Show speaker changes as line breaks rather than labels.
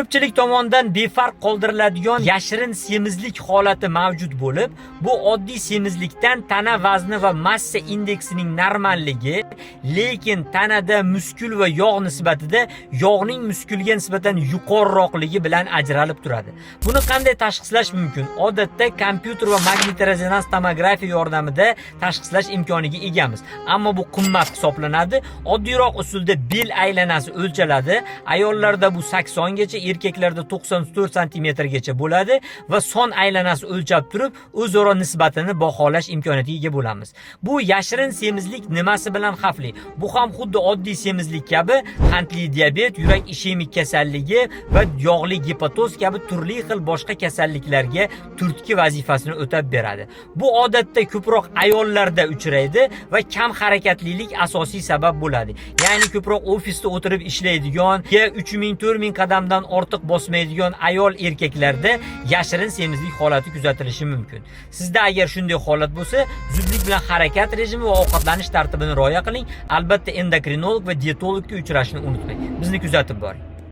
Ko'pchilik tomonidan befarq qoldiriladigan yashirin semizlik holati mavjud bo'lib, bu oddiy semizlikdan tana vazni va massa indeksining normalligi, lekin tanada muskul va yog' nisbatida yog'ning muskulga nisbatan yuqoriroqligi bilan ajralib turadi. Buni qanday tashxislash mumkin? Odatda kompyuter va magnit-rezonans tomografiya yordamida tashxislash imkoniga egamiz. Ammo bu qimmat hisoblanadi. Oddiyroq usulda bel aylanasi o'lchaladi. Ayollarda bu 80 gacha, erkaklarda 94 santimetrgacha bo'ladi va son aylanasi o'lchab turib, o'zaro nisbatini baholash imkoniyatiga ega bo'lamiz. Bu yashirin semizlik nimasi bilan xavfli? Bu ham xuddi oddiy semizlik kabi qandli diabet, yurak ishemik kasalligi va yog'li gepatoz kabi turli xil boshqa kasalliklarga turtki vazifasini o'tab beradi. Bu odatda ko'proq ayollarda uchraydi va kam harakatlilik asosiy sabab bo'ladi. Ya'ni ko'proq ofisda o'tirib ishlaydigan, 3000 4000 qadamdan ortiq bosmaydigan ayol erkaklarda yashirin semizlik holati kuzatilishi mumkin. Sizda agar shunday holat bo'lsa, zudlik bilan harakat rejimi va ovqatlanish tartibini rioya qiling. Albatta endokrinolog va dietologga uchrashni unutmang. Bizni kuzatib boring.